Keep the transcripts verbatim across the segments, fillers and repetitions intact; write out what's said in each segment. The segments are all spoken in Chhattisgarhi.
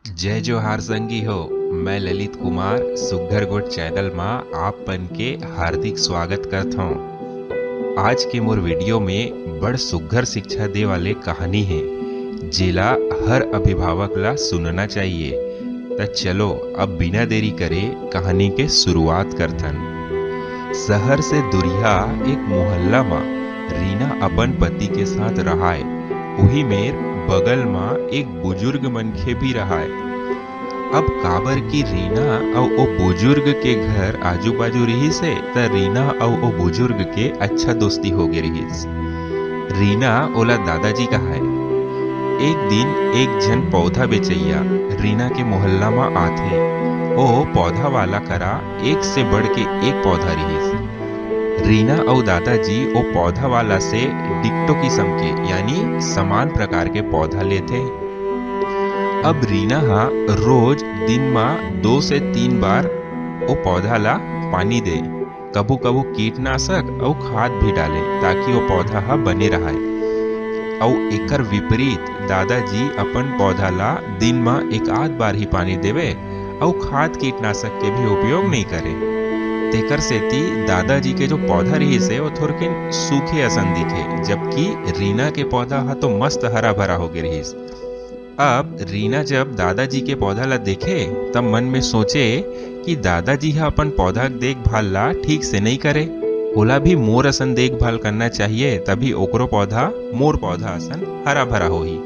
जय जोहार संगी हो, मैं ललित कुमार सुग्घर गोठ चैनल मा आप मन के हार्दिक स्वागत करत हौं। आज के मोर वीडियो में बड़ सुग्घर शिक्षा दे वाले कहानी हे, जेला हर अभिभावक ला सुनना चाहिए। त चलो अब बिना देरी करे कहानी के शुरुआत करथन। शहर से दुरिहा एक मोहल्ला मा रीना अपन पति के साथ रहाय। उही मेर बगल मा एक बुजुर्ग मनखे भी रहाय। अब काबर कि रीना अउ ओ बुजुर्ग के घर आजू-बाजू रिहिस हे, त रीना अउ ओ बुजुर्ग के अच्छा दोस्ती होगे रिहिस। रीना ओला दादाजी कहाय। एक दिन एक झन पौधा बेचइया रीना के मोहल्ला म आथे। ओ पौधा वाला करा एक से बढ़ के एक पौधा रिहिस। रीना अउ दादाजी ओ पौधा वाला से डिक्टो किसम के, यानी समान प्रकार के पौधा लेथे। अब रीना ह रोज दिन म दो से तीन बार ओ पौधा ला पानी दे। कभू-कभू कीटनाशक अउ खाद भी डाले, ताकि ओ पौधा ह बने रहय। अउ एकर विपरीत दादाजी अपन पौधा ला दिन म एक आध बार ही पानी देवे अउ खाद कीटनाशक के भी उपयोग नइ करे। तेकर सेती दादाजी के जो पौधा रिहिस हे, ओ थोरकिन सूखे असन दिखे, जबकि रीना के पौधा ह तो मस्त हरा-भरा होगे रिहिस। अब रीना जब दादाजी के पौधा ला देखे, तब मन में सोचे कि दादाजी ह अपन पौधा के देखभाल ला ठीक से नइ करे, ओला भी मोर असन देखभाल करना चाहिए, तभी ओकरो पौधा मोर पौधा असन हरा-भरा होही।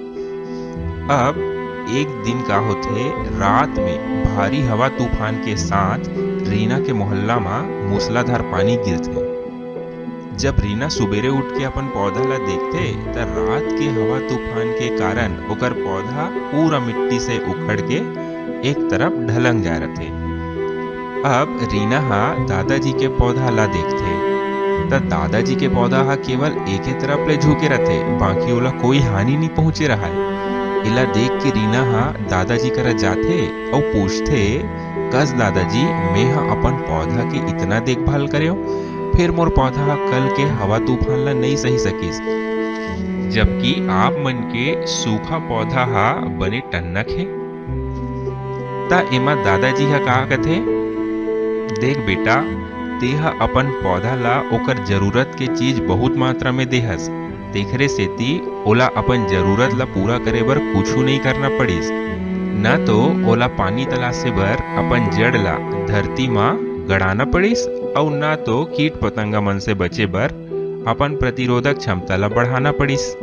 अब एक दिन का होथे, रात में भारी हवा तूफान के साथ रीना के मोहल्ला म मूसलाधार पानी गिरथे। जब रीना सुबेरे उठ के अपन पौधा ला देखथे, त रात के हवा तूफान के कारण ओकर पौधा पूरा मिट्टी से उखड़ के एक तरफ ढलंग जाय रथे। अब रीना ह दादाजी के पौधा ला देखथे, त दादाजी के पौधा ह केवल एके तरफ ले झुके रथे, बाकी ओला कोई हानि नइ पहुंचे रहय। एला देख के रीना ह दादाजी करा जाथे अउ पूछथे, "कस दादाजी, मेंह अपन पौधा के इतना देखभाल करेंव, फेर मोर पौधा ह कल के हवा तूफान ला नइ सही सकिस, जबकि आप मन के सूखा पौधा ह बने टन्नक हे।" त एमा दादाजी ह का कथे, "देख बेटा, तेंह अपन पौधा ला ओकर जरूरत के चीज बहुत मात्रा में देहस, तेखरे सेती ओला अपन जरूरत ला पूरा करे बर कुछु नइ करना पड़िस। न तो ओला पानी तलाशे बर अपन जड़ ला धरती म गड़ाना पड़िस, अउ न तो कीट पतंगा मन से बचे बर अपन प्रतिरोधक क्षमता ला बढ़ाना पड़िस।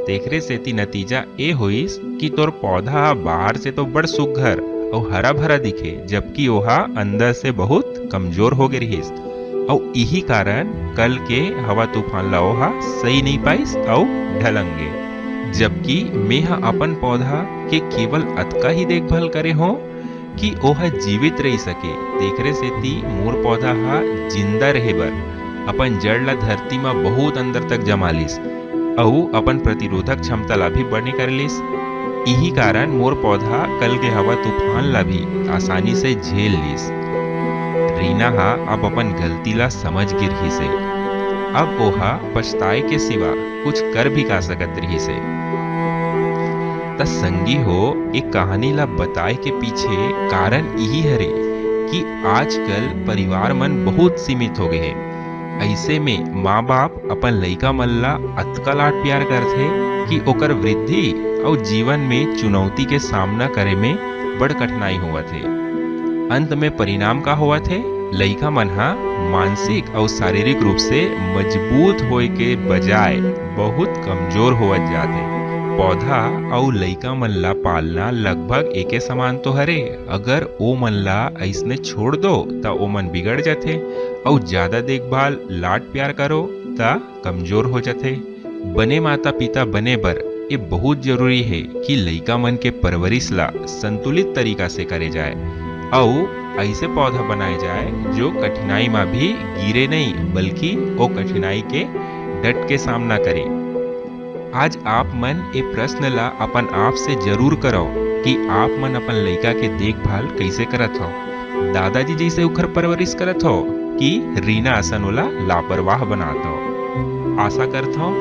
तेखरे सेती नतीजा ए होइस कि तोर पौधा ह बाहर से तो बड़ सुग्घर अउ हरा-भरा दिखे, जबकि ओहा अंदर से बहुत कमजोर होगे रिहिस, अउ इही कारण कल के हवा तूफान ला ओहा सही नइ पाइस अउ ढलंगे। जबकि मेंह अपन पौधा के केवल अतका ही देखभाल करे हों कि ओह जीवित रहि सके, तेखरे सेती मोर पौधा ह जिंदा रहे बर अपन जड़ ला धरती म बहुत अंदर तक जमा लिस अउ अपन प्रतिरोधक क्षमता ला भी बने कर लिस। इही कारण मोर पौधा कल के हवा तूफान ला भी आसानी से झेल लिस।" रीना ह अब अपन गलती ला समझ गे रिहिस हे। अब ओहा पछताए के सिवा कुछ कर भी का सकत रिहिस हे। त संगी हो, ए कहानी ला बताए के पीछे कारण इही हरे कि आजकल परिवार मन बहुत सीमित हो गए हे। अइसे में माँ-बाप अपन लइका मन ला अतका लाड प्यार करथे कि ओकर वृद्धि अउ जीवन में चुनौती के सामना करे में बड़ कठिनाई होवत हे। अंत में परिणाम का होवत हे? लइका मन ह मानसिक अउ शारीरिक रूप से मजबूत होए के बजाय बहुत कमजोर होवत जात हे। पौधा अउ लइका मन ला पालना लगभग एके समान तो हरे। अगर ओ मन ला अइसने छोड़ दो, त ओमन बिगड़ जाथे अउ ज्यादा देखभाल, लाड प्यार करो, त कमजोर हो जाथे। बने माता-पिता बने बर ए बहुत जरूरी हे कि लइका मन के परवरिश ला संतुलित तरीका से करे जाए अउ अइसे पौधा बनाए जाए, जो कठिनाई म भी गिरे नहीं, बल्कि ओ कठिनाई के डट के सामना करे। आज आप मन ए प्रश्न ला अपन आप से जरूर करव कि आप मन अपन लइका के देखभाल कइसे करत हव। दादाजी जइसे ओखर परवरिश करत हव कि रीना असन ओला लापरवाह बनात हव। आशा करत हव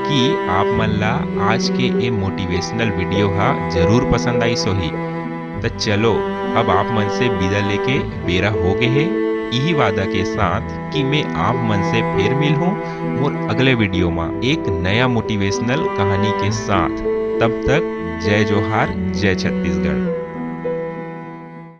कि आप मन ला आज के ए मोटिवेशनल वीडियो ह जरूर पसंद आइस होही। त चलो, अब आप मन से विदा लेके बेरा हो गे हे। इही वादा के साथ कि मैं आप मन से फिर मिलहूँ मोर अगले वीडियो मा एक नया मोटिवेशनल कहानी के साथ। तब तक जय जोहार, जय छत्तीसगढ़।